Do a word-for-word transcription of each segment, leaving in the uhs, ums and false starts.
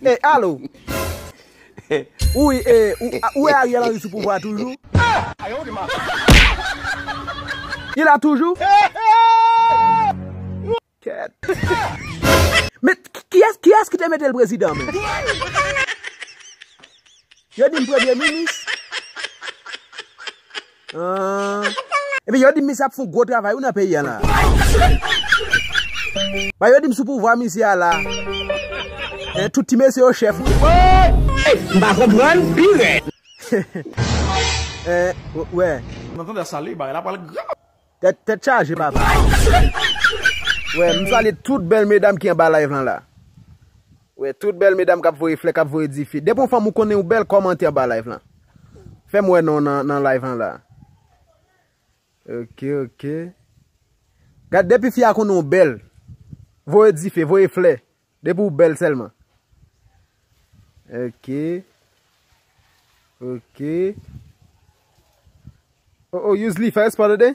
E, alo. Wi, e, ou, ou wè Ariel Henry sou pouvwa toujou? Li la toujou? Kèt. Men, kiyès, kiyès ki te mete l prezidan, men? Yo di m premye minis. Ah. Epi yo di misye ap fè yon gwo travay wi nan peyi a la. Ba yo di m sou pouvwa misye a la. Eh, tout ti mesye yo chèf wi. M pa konprann pi rèd. Eh, w- wè. Nan tandans sa li, bagay la pral grav. Tèt, tèt chaje, papa. Wè, m salye tout bèl medam ki anba live lan la. Wè, tout bèl medam k ap voye flè, k ap voye dife. Depi yon fanm ou konnen ou bèl, kòmante anba live lan. Fè m wè non nan, nan live lan la. Ok, ok. Gad, depi fi a konnen ou bèl, voye dife, voye flè. Depi ou bèl sèlman. Ok. Ok. Oh, oh, Yously, fè respè tande.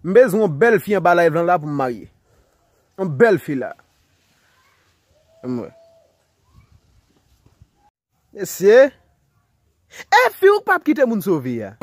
M bezwen yon bèl fi anba live lan la pou m marye. Yon bèl fi la. Ann wè. Mesye. E fi ou k p ap kite moun sove a.